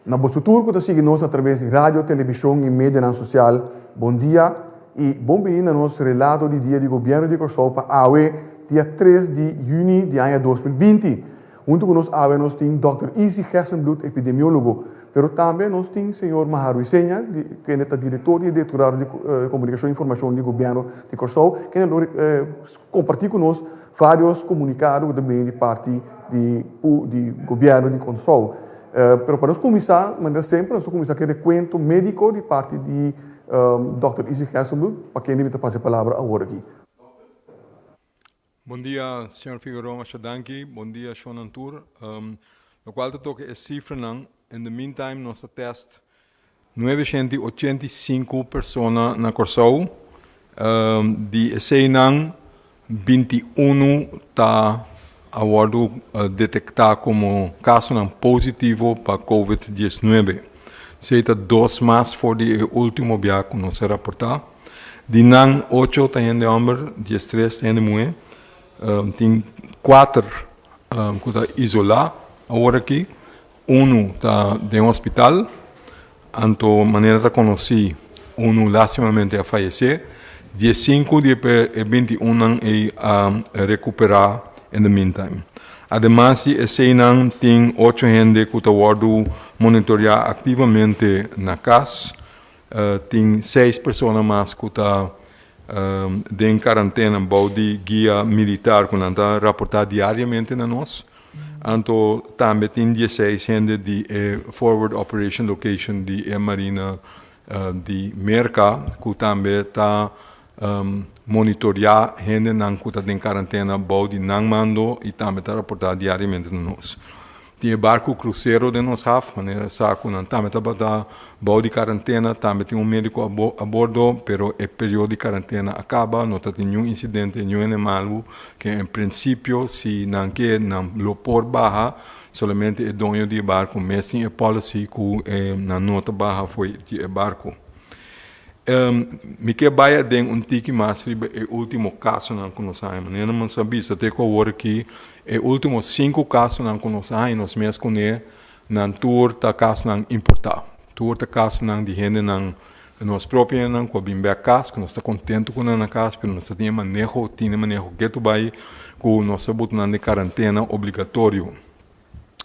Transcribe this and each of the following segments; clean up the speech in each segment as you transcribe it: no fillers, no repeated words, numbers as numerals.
Na boso tur ku ta sigui nos atraves di radio, televishon i medianan sosial, bon dia i bon bini na nos relato di Dia di Gobièrnu di Kòrsou pa awe, dia 3 di yüni di aña 2020. Huntu ku nos awe nos tin Dòkter Izzy Gerstenbluth, epidemiólogo, pero tambe nos tin señor Maha Ruiseña, kende ta direktor di e Direktorado di Komunikashon i Informashon di Gobièrnu di Kòrsou, kende lo kompartí ku nos vários komunikado ku ta bini di parti di di Gobièrnu di Kòrsou. Pero pa nos kuminsá, manera semper nos ta kuminsá ku e rekuento médiko di parti di Dòkter Izzy Gerstenbluth, pa kende mi ta pasa e palabra awor aki. Bon dia señor Figueroa masha danki. Bon dia shonnan tur. Locual ta toca e cifranan, in the meantime nos a test 985 persona na Corsou, di eseynan 21 ta a wordo detecta como casonan positivo pa covid 19. Esey ta dos mas for di e ultimo bia cu nos a raporta. Di nan, ocho ta hende hòmber, 13 ta hende muhé. Tin kuater ku ta isolá awor aki, unu ta den hospital, anto manera ta konosí unu lastimamente a fayesé. 15 di e 21 nan ei a rekuperá in the meantime. Ademas di eseinan tin ocho hende ku ta wòrdu monitoriá aktivamente na kas. Tin seis persona mas ku ta den karantena bou di guia militar ku nan ta raportá diariamente na nos. Anto tambe tin 16 hende di e Forward Operation Location di e Marina di Merka ku tambe ta monitoriá hendenan ku ta den karantena bou di nan mando i tambe ta raportá diariamente na nos. Tin e barku krusero den nos haf, manera sa ku nan tambe tabata bou di karantena, tambe tin un médiko a bordo, pero e periodo di karantena a kaba, no ta tin niun insidente, niun hende malu, ke en prinsipio si nan ke nan lo por baha, solamente e doño di e barku mes tin e policy ku nan no ta baha fo'i di e barku. Mi ke bai aden un tiki mas riba e ultimo kasonan ku nos haña. Manera nos a bisa te ku awor aki, e ultimo sinku kasonan ku nos a haña nos mes kuné, nan tur ta kasonan importá. Tur ta kasonan di hendenan, nos propio hendenan ku a bin bèk kas, ku nos ta kontentu ku nan na kas, pero nos ta tin e maneho, tin e maneho ketu bai ku nos ta buta nan den karantena obligatorio.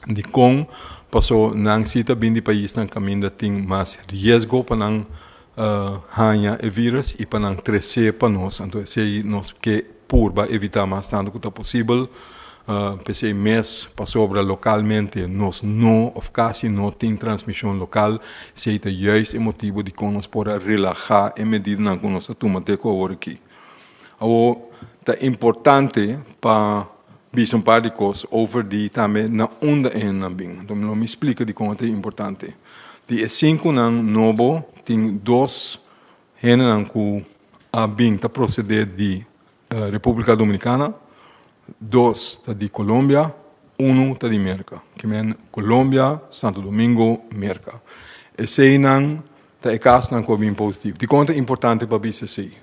Dikon? Paso nan si ta bin di paisnan kaminda tin mas riesgo pa nan haña e virus i pa nan tresé pa nos. Anto esei nos ke purba evitá mas tantu ku ta posibel. P'esei mes pasobra lokalmente nos no òf kasi no tin transmishon lokal. Esei ta juist e motibu dikon nos por a relahá e medidanan ku nos a tuma te ku awor aki. Awor ta importante pa bisa un par di kos over di tambe na unda e hendenan bin. Anto lo mi splika dikon ta importante. Di e sinkunan nobo tin dos hendenan ku a bin ta prosede di Republika Dominikana, dos ta di Colombia, unu ta di Merka. Ke men Colombia, Santo Domingo, Merka. Eseinan ta e kasnan ku a bin positivo. Dikon ta importante pa bisa esei?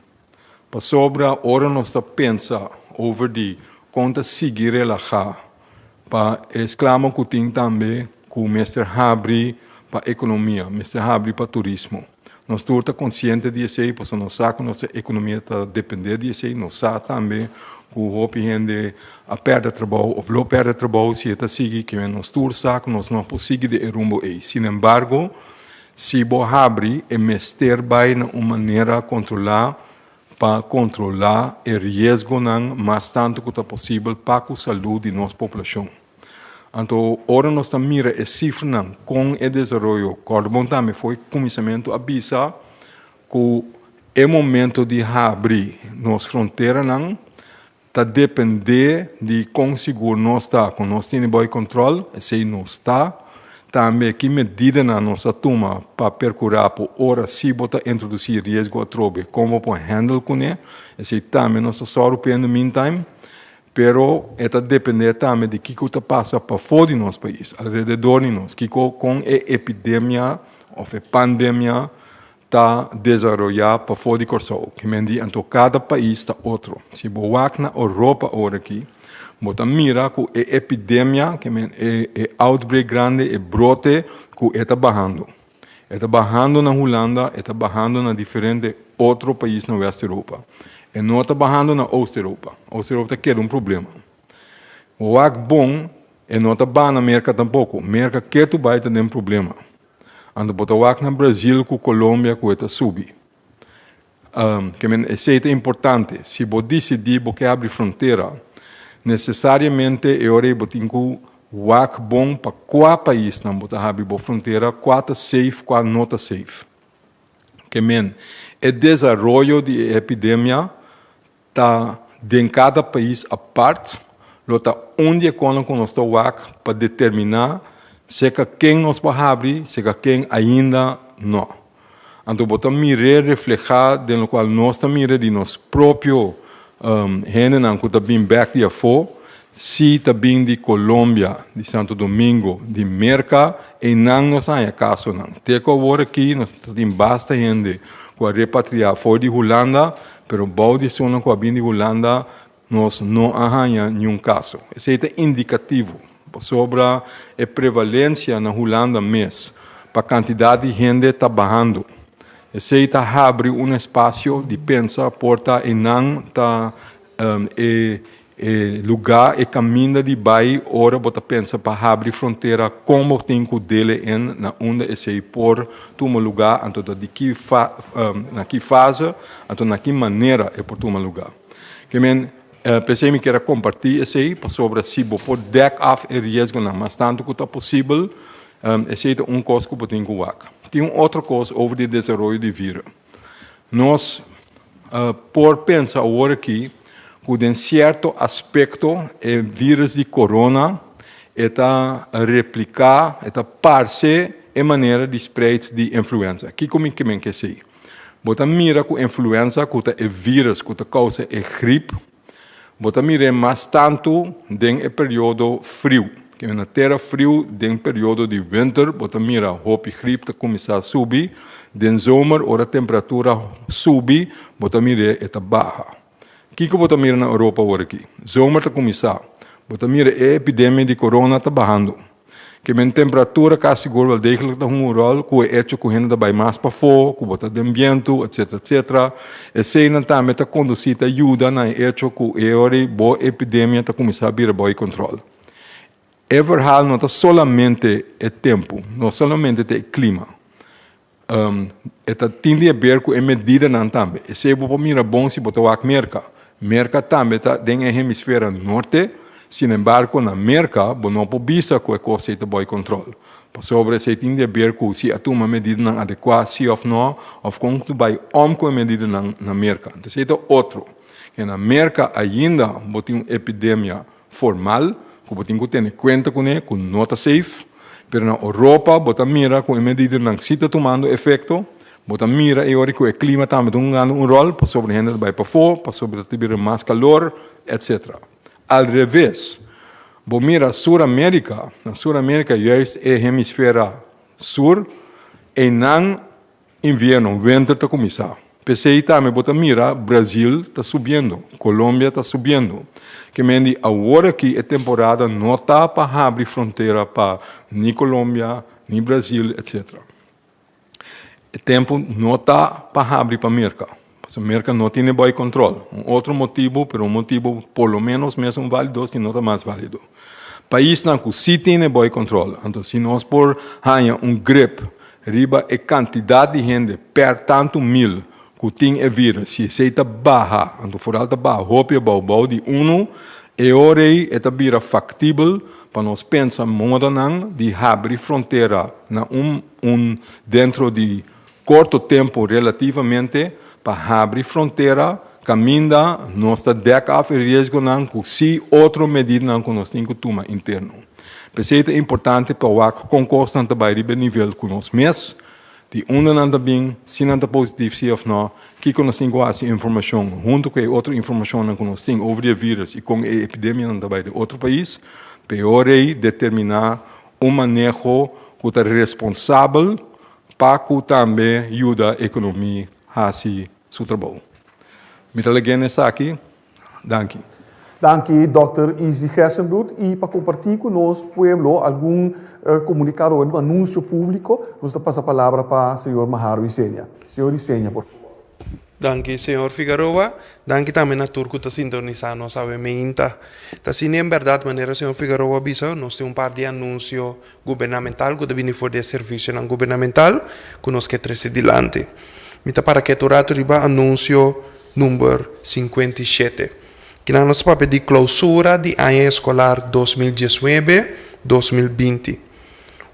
Pasobra ora nos ta pensa over di kon ta sigui relahá pa e sklama ku tin tambe ku mester habri pa ekonomia, mester habri pa turismo. Nos tur ta konsiente di esei pasobra nos sa ku nos ekonomia ta dependé di esei. Nos sa tambe ku hopi hende a pèrdè trabou òf lo pèrdè trabou si e ta sigui. Kimen nos tur sa ku nos no por sigui den e rumbo ei. Sinembargo, Si bo habri, e mester bai na un manera kontrolá pa kontrolá e riesgonan mas tantu ku ta posibel pa ku salú di nos poblashon. Anto ora nos ta mira e sifranan kon e desaroyo, kòrda bon tambe fo'i kuminsamentu a bisa ku e momento di habri nos fronteranan Ta dependé di kon sigur nos ta ku nos tene boi kòntròl, esei nos ta. Tambe ki medidanan nos a tuma pa perkurá ku ora si bo ta introdusí riesgo atrobe, kon bo por hèndel kuné, esei tambe nos ta sòru p'e in the meantime. Pero e ta dependé tambe di kiko ta pasa pafó di nos pais, alrededor di nos, kiko kon e epidemia òf e pandemia ta desaroyá pafó di Kòrsou. Ke men di anto kada pais ta otro. Si bo wak na Oropa ora aki, Bo ta mira ku e epidemia, ke men e e outbreak grandi, e brote, ku e ta bahando. E ta bahando na Hulanda, e ta bahando na diferente otro pais na West Europa. E no ta bahando na Oost Europa. Oost Europa ta keda un problema. Wak bon, e no ta baha na Merka tampoko. Merka ketu bai ta den problema. Anto bo ta wak na Brazil ku Colombia ku e ta subi. Ke men esei ta importante. Si bo disidí bo ke habri frontera, nesesariamente e ora ei bo tin ku wak bon pa kua paisnan bo ta habri bo frontera, kua ta safe, kua no ta safe. Ke men e desaroyo di e epidemia ta den kada pais apart, lo ta un di e konan ku nos ta wak pa determiná serka ken nos por habri, serka ken ainda no. Anto bo ta mir'é reflehá den lokual nos ta mira di nos propio hendenan ku ta bin bèk di afó, si ta bin di Colombia, di Santo Domingo, di Merka, einan nos a haña kasonan. Te ku awor aki nos ta tin basta hende ku a repatriá for di Hulanda, pero bou di esunnan ku a bin di Hulanda nos no a haña niun kaso. Esei ta indikativo pasobra e prevalensia na Hulanda mes pa kantidat di hende ta bahando. Esei ta habri un espasio di pensa por ta einan ta e E lugá, e kaminda di bai ora bo ta pensa pa habri frontera, kon bo tin ku dele en na unda esei por tuma lugá, anto ta di ki fa na ki fase, anto na ki manera e por tuma lugá. Ke men, p'esei mi kier a kompartí esei, pasobra si bo por dèk af e riesgonan mas tantu ku ta posibel, esei ta un kos ku bo tin ku wak. Tin un otro kos over di desaroyo di viro. Nos por pensa awor aki ku den sierto aspekto e vírus di korona e ta repliká, e ta parse e manera di spreid di influenza. Kiko mi ke men ke esei? Bo ta mira ku influenza ku ta e vírus ku ta kousa e grip, Bo ta mir'é mas tantu den e periodo friu. Kende na tera friu den periodo di winter bo ta mira hopi grip ta kuminsá subi. Den zomer ora temperatura subi bo ta mir'é e ta baha. Kiko bo ta mira na Europa awor aki? Zomer ta kuminsá. Bo ta mira e epidemia di corona ta bahando. Ke men temperatura ka sigur wel degelijk ta hunga un ròl ku e echo ku hende ta bai mas pafó, ku bo ta den bientu, etcetera, etcetera. Eseinan tambe ta kondusí, ta yuda na e echo ku e ora ei bo epidemia ta kuminsá bira bou di kòntròl. E verhaal no ta solamente e tempu, no solamente ta e klima. E ta tin di haber ku e medidanan tambe. Esei bo por mira bon si bo ta wak Merka. Merka tambe ta den e hemisfera norte, sinembargo na Merka bo no por bisa ku e kos ei ta bou kontrol. Pasobra esei tin di haber ku si a tuma medidanan adekuá si òf no, òf kon ta bai om ku e medidanan na Merka. Entonces esei ta otro. Ke na Merka ainda bo tin un epidemia formal ku bo tin ku tene kuenta kuné ku no ta safe, pero na Oropa bo ta mira ku e medidanan si ta tumando efekto, bo ta mira e ora ku e klima tambe ta hungando un ròl pasobra hende ta bai pafó, pasobra ta bira mas kalor, etcetera. Al reves, bo mira Sur Amerika, na Sur Amerika juist e hemisfera sur, einan Invierno, wenter ta kuminsá. P'esei tambe bo ta mira Brazil ta subiendo, Colombia ta subiendo. Ke men di awor aki e temporada no ta pa habri frontera pa ni Colombia, ni Brazil, etc. E tempu no ta pa habri pa Merka, pasobra Merka no tene boi control. Un otro motibu, pero un motibu por lo menos mesun válido, si no ta mas válido. Paisnan ku si tene boi control, anto si nos por haña un grip Riba e kantidat di hende per tantu mil ku tin e vírus, si esei ta baha, anto foral ta baha hopi abou, bou di unu, e ora ei e ta bira faktibel pa nos pensa modanan di habri frontera na un un dentro di korto tempu relativamente pa habri frontera kaminda nos ta dèk af e riesgonan ku si otro medidanan ku nos tin ku tuma interno. P'esei ta importante pa wak kon kosnan ta bai riba e nivel ku nos mes, di unda nan ta bin, si nan ta positif si òf nò, kiko nos tin ku hasi informashon huntu ku e otro informashonnan ku nos tin over di e virus i kon e epidemianan ta bai den otro pais, peor ei determiná un maneho ku ta responsabel pa ku tambe yuda ekonomi hasi su trabou. Mi ta lag'é na esaki. Danki. Danki Dòkter Izzy Gerstenbluth y pa comparti cu nos pueblo algun comunicado o algun anuncio publico nos ta pasa palabra pa señor Maharo Isenia. Señor Isenia por favor. Danki señor Figaroa. Danki tambe na tur cu ta sintonisa nos awe meinta. Ta asina en berdad manera señor Figaroa a bisa nos tin un par di anuncio gubernamental cu ta bini for di e servicionan gubernamental cu nos ke trece dilanti. Mi ta para ketu rato riba anuncio number 57. Kinan nos ta papia di clausura di aña escolar 2019, 2020.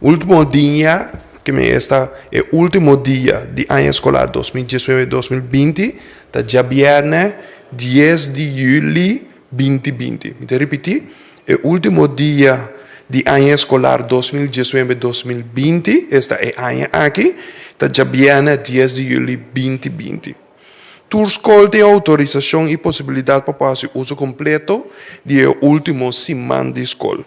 Ultimo dia, ke men esta e ultimo dia di aña escolar 2019, 2020 ta djabierne dies di juli 2020. Mi ta ripiti, e ultimo dia di aña eskolar 2019, 2020, esta e aña aki, ta djabièrnè dies di yüli 2020. Tur skol tin outorisashon i posibilidat pa por hasi uso kompleto di e último siman di skol.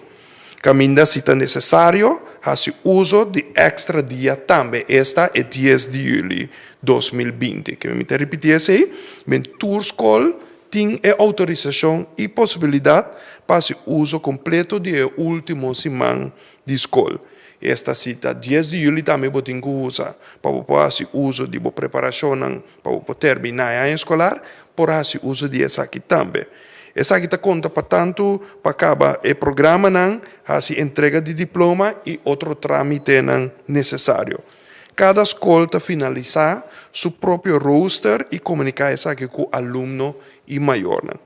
Kaminda si ta nesesario, hasi uso di èkstra dia tambe, esta e dies di yüli 2020. Ke mi ta ripití esei, men tur skol Tin e outorisashon i posibilidat pa hasi uso kompleto di e último siman di skol. Esta si ta dies di yüli tambe bo tin ku usa pa bo por hasi uso di bo preparashonnan pa bo por terminá e aña eskolar, por hasi uso di esaki tambe. Esaki ta konta pa tantu pa kaba e programanan, hasi entrega di diploma i otro trámitenan nesesario. Kada skol ta finalisá su propio rooster i komuniká esaki ku alumno i mayornan.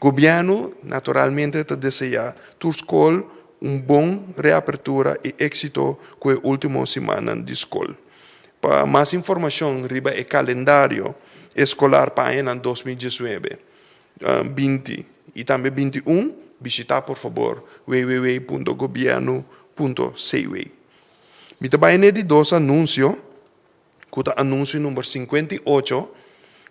Gobièrnu naturalmente ta deseá tur skol un bon reapertura i éksito ku e último simannan di skol. Pa mas informashon riba e kalendario eskolar pa añanan 2019, 20 i tambe 21, bishitá por fabor www.gobièrnu.cw. Mi ta bai n'e di dos anunsio, ku ta anunsio number 58,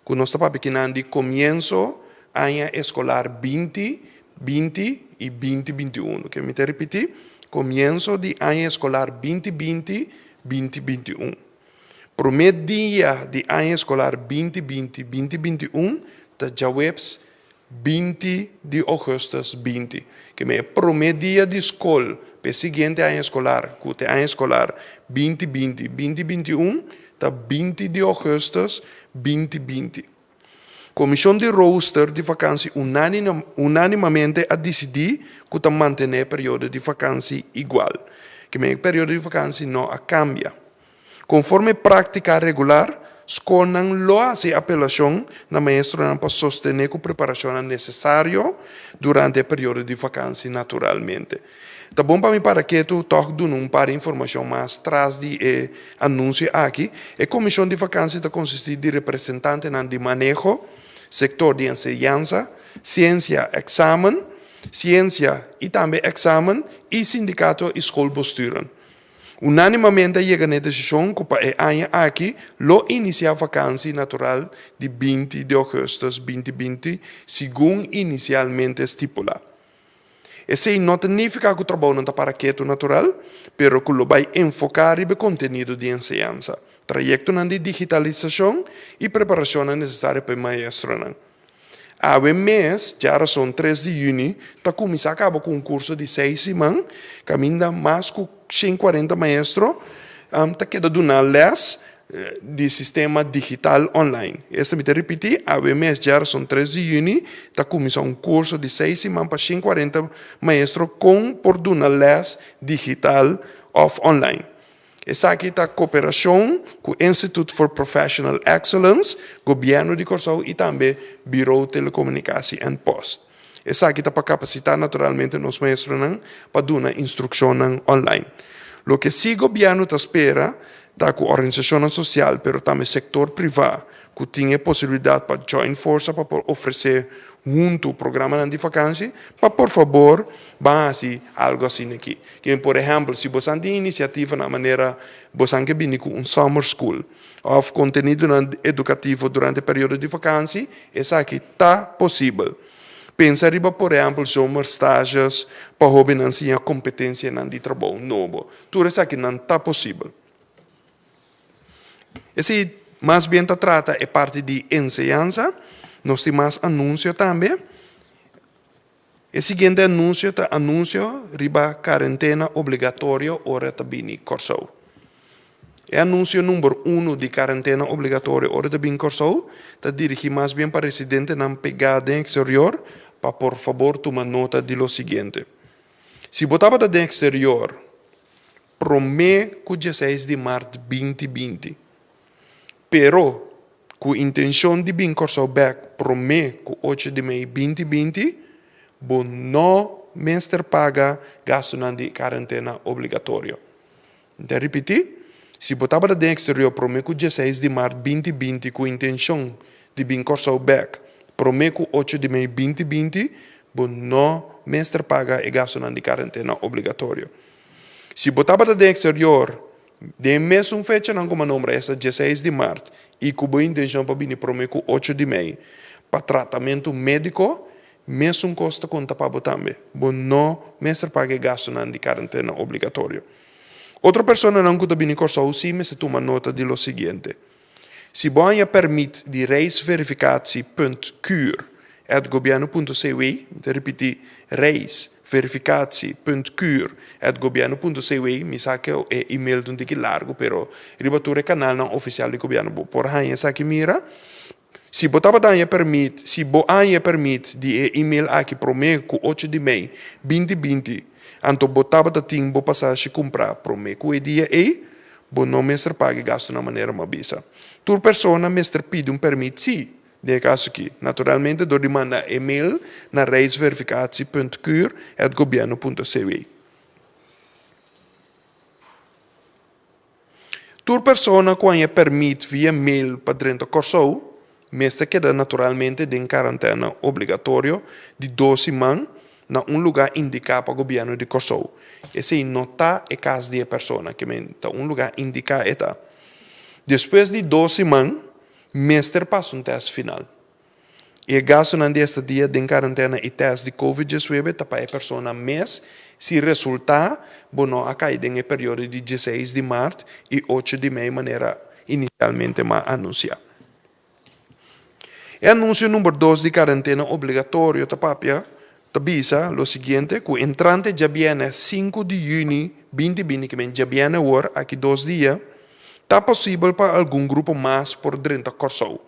ku nos ta papia kinan di komienso aña eskolar 20, 20 i 20, 21. Ke mi ta ripití, komienso di aña eskolar 20, 20, 20, 21. Promé dia di aña eskolar 20, 20, 20, 21 ta djaweps 20 di ougùstùs 20, ke men e promé dia di skol pa e siguiente aña eskolar, ku ta e aña eskolar 20 20, 20 21, ta 20 di ougùstùs 20 20. Komishon di rooster di vakansi unánimamente a disidí ku ta mantené e periodo di vakansi igual, ke men e periodo di vakansi no a kambia. Konforme práktika regular, skolnan lo hasi apelashon na maestronan pa sostené ku preparashonnan nesesario durante e periodo di vakansi naturalmente. Ta bon pa mi para ketu tòg duna un par informashon mas tras di e anunsio aki. E komishon di vakansi ta konsistí di representantenan di maneho, sektor di enseñansa, siensia, eksamen, siensia i tambe eksamen i sindikato i skolbesturen. Unánimamente a yega na e desishon ku pa e aña aki lo inisiá vakansi natural di 20 di ougùstùs 2020 segun inisialmente stipulá. Esei no ta nifiká ku trabounan ta para ketu natural, pero ku lo bai enfoká riba e kontenido di enseñansa, trayektonan di digitalisashon i preparashonnan nesesario pa e maestronan. Awe mes, djarason 3 di yüni, ta kuminsá kaba ku un kurso di seis siman kaminda mas ku 140 maestro ta keda duna lès di sistema digital online. Esta mi ta ripití, awe mes, djarason 3 di yüni, ta kuminsá un kurso di seis siman pa 140 maestro kon por duna lès digital òf online. Esaki ta koperashon ku Institute for Professional Excellence, Gobièrnu di Kòrsou i tambe Bureau Telekomunikasi en Post. Esaki ta pa kapasitá naturalmente nos maestronan pa duna instrukshonnan online. Loke sí gobièrnu ta spera ta ku organisashonnan sosial pero tambe sektor privá ku tin e posibilidat pa join forsa pa por ofresé huntu programanan di vakansi pa por fabor ban hasi algu asina aki. Kimen por ehèmpel si bosan tin inisiativanan manera bosan ke bini ku un summer school òf kontenidonan edukativo durante e periodo di vakansi, esaki ta posibel. Pensa riba por ehèmpel zomerstages pa hóbennan siña kompetensianan di trabou nobo. Tur esakinan ta posibel. Esei mas bien ta trata e parti di enseñansa. Nos tin mas anunsio tambe. E siguiente anunsio ta anunsio riba karentena obligatorio ora ta bini Kòrsou. E anunsio number unu di karentena obligatorio ora ta bini Kòrsou ta dirigí mas bien pa residentenan pegá den eksterior pa por fabor tuma nota di lo siguiente. Si bo tabata den eksterior promé ku dieseis di mart 2020, pero Ku intenshon di bin Kòrsou bèk promé ku ocho di mei 2020, bo no mester paga gastunan di karentena obligatorio. Mi ta ripití, si bo tabata den eksterior promé ku 16 di mart 2020 ku intenshon di bin Kòrsou bèk promé ku ocho di mei 2020, bo no mester paga e gastunan di karentena obligatorio. Si bo tabata den eksterior Den e mesun fechanan ku mi a nombra, esta 16 di mart, i ku bo intenshon pa bini promé ku ocho di mei pa tratamentu médiko, mesun kos ta konta pa bo tambe. Bo no mester paga e gastunan di karentena obligatorio. Otro personanan ku ta bini Kòrsou sí mester tuma nota di lo siguiente. Si bo haña pèrmit di reisverificatie punt cur at gobièrnu punto cw, mi ta ripití, reisverificatie punt cur at gobièrnu punto cw, mi sa ke e email ta un tiki largu pero riba tur e kanalnan ofisial di gobièrnu bo por haña esaki mira. Si bo tabata haña pèrmit, si bo a haña pèrmit di e email aki promé ku ocho di mei 2020, anto bo tabata tin bo pasashi kumprá promé ku e dia ei, Bo no mester paga e gastunan manera mi a bisa. Tur persona mester pidi un permit sí, den e kaso aki, naturalmente dor di manda e mail na reisverificatie punt cur at gobierno punto cw. Tur persona ku haña permit via mail pa drenta Kòrsou mester keda naturalmente den karantena obligatorio di dos siman na un lugá indiká pa gobièrnu di Kòrsou. Esei no ta e kas di e persona, ke men ta un lugá indiká e ta. Despues di dos siman mester pasa un tèst final. I e gastunan di estadia den karantena i tèst di covid 19 ta pa e persona mes si resultá bo no a kai den e periodo di 16 di mart i ocho di mei manera inisialmente m'a anunsiá. E anunsio number dos di karentena obligatorio ta papia ta bisa lo siguiente, ku entrante djabièrnè sinku di yüni 2020, ke men djabièrnè awor, aki dos dia, ta posibel pa algun grupo mas por drenta Kòrsou.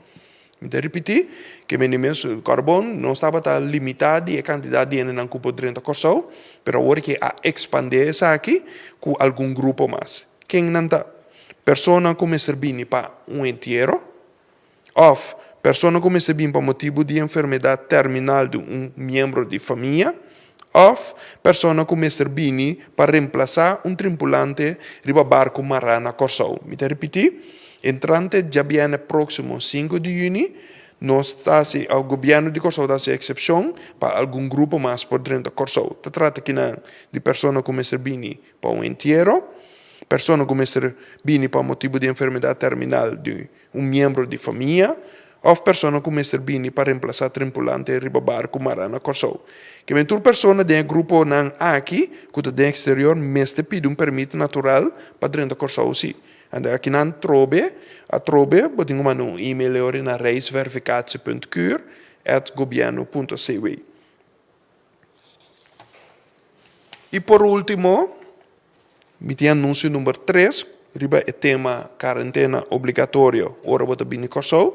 Mi ta ripití, ke men di mes kòrbon nos tabata limitá di e kantidat di hendenan ku por drenta Kòrsou, pero awor ke a ekspandé esaki ku algun grupo mas. Ken nan ta? Persona ku mester bini pa un entiero òf persona ku mester bini pa motibu di enfermedat terminal di un miembro di famia òf persona ku mester bini pa remplasá un trimpulante riba barku mará na Kòrsou. Mi ta ripití, entrante djabièrnè próksimo sinku di yüni nos ta hasi, òf gobièrnu di Kòrsou ta hasi eksepshon pa algun grupo mas por drenta Kòrsou. Ta trata kinan di persona ku mester bini Pa un entiero, persona ku mester bini pa motibu di enfermedat terminal di un miembro di famia òf persona ku mester bini pa remplasá trimpulante riba barku mará na Kòrsou. Kimen tur persona den e gruponan aki ku ta den eksterior mester pidi un pèrmit natural pa drenta Kòrsou sí. Anda akinan trobe atrobe bo tin ku manda un email e ora na reisverificatie punt cur at gobièrnu punto cw. I por último, mi tin anunsio number tres riba e tema karentena obligatorio ora bo ta bini Kòrsou,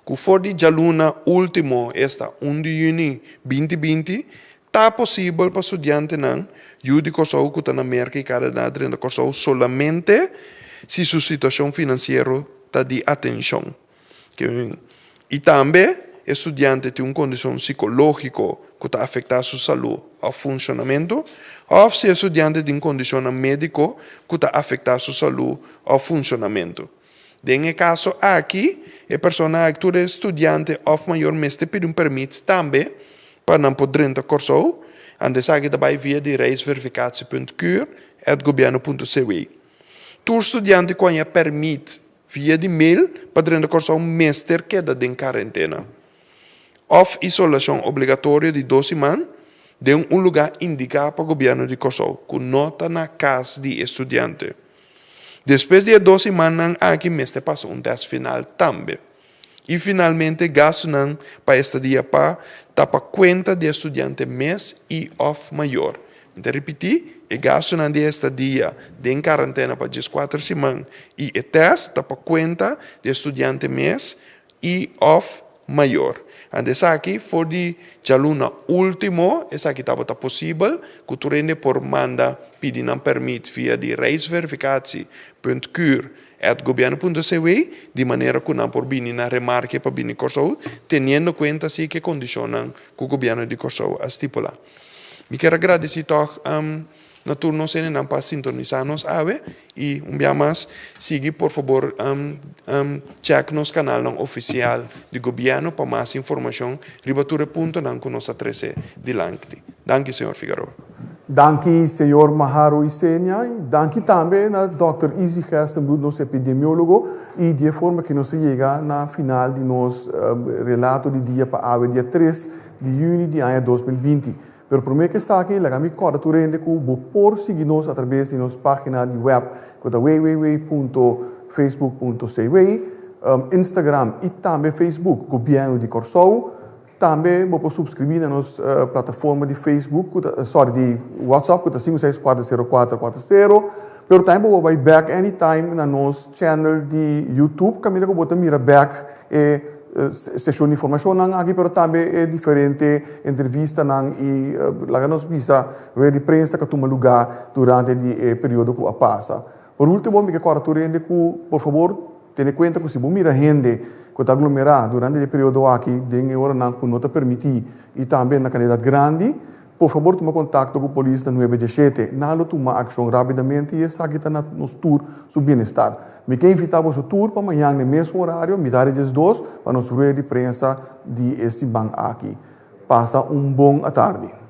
ku for di djaluna último, esta un di yüni 2020, ta posibel pa studiantenan yu di Kòrsou ku ta na Merka i Kanada drenta Kòrsou solamente si su situashon finansiero ta di atenshon. I tambe e studiante tin un kondishon sikológiko ku ta afektá su salú òf funshonamentu, òf si e studiante tin kondishonnan médiko ku ta afektá su salú òf funshonamentu. Den e kaso aki, e persona aki, tur e studiante òf mayor mester pidi un pèrmit tambe pa nan por drenta Kòrsou, anto esaki ta bai via di reisverificatie.cur@gobièrnu.cw. Tur studiante ku haña pèrmit Via di mail pa drenta Kòrsou mester keda den karentena òf isolashon obligatorio di dos siman den un lugá indiká pa gobièrnu di Kòrsou ku no ta na kas di e studiante. Despues di e dos simannan aki mester pasa un tèst final tambe. I finalmente gastunan pa estadia pa ta pa kuenta di e studiante mes i òf mayor. Mi ta ripití, e gastunan di e estadia den karantena pa 14 siman i e tèst ta pa kuenta di e studiante mes i òf mayor. Anto esaki for di djaluna último esaki tabata posibel ku tur hende por manda pidi nan pèrmit via di reisverificatie punt cur at gobièrnu punto cw di manera ku nan por bini na remarke pa bini Kòrsou teniendo kuenta si ku e kondishonnan ku gobièrnu di Kòrsou a stipulá. Mi kier a gradisí tòg na tur nos hendenan pa sintonisá nos awe i un bia mas sigui por fabor chèk nos kanalnan ofisial di gobièrnu pa mas informashon riba tur e puntonan ku nos a trese dilanti. Danki señor Figaroa. Danki señor Maharo Isenia i danki tambe na dòkter Izzy Gerstenbluth nos epidemiólogo i di e forma ki nos a yega na final di nos relato di dia pa awe dia 3 di yüni di aña 2020. Pero promé ku esaki, laga mi kòrda tur hende ku bo por sigui nos atrabes di nos página di wèp ku ta www.facebook.cw, Instagram i tambe Facebook Gobièrnu di Kòrsou. Tambe bo por supskribí na nos plataforma di Facebook ku ta, sorry, di WhatsApp ku ta 5640440. Pero tambe bo por bai bèk anytime na nos channel di YouTube kaminda ku bo ta mira bèk e seshon di informashonnan aki pero tambe e diferente entrevistanan i laga nos bisa rueda di prensa ku a tuma lugá durante di e periodo ku a pasa. Por último mi ke kòrda tur hende ku por fabor tene kuenta ku si bo mira hende ku ta aglomerá durante di e periodo aki den e oranan ku no ta permití i tambe na kantidat grandi, Por fabor tuma kontakto ku polis na nuebe dieshete. Nan lo tuma akshon rápidamente i esaki ta na nos tur su bienestar. Mi ke invitá boso tur pa mañan na e mesun orario, mitar di 12, pa nos rueda di prensa di e siman aki. Pasa un bon atardi.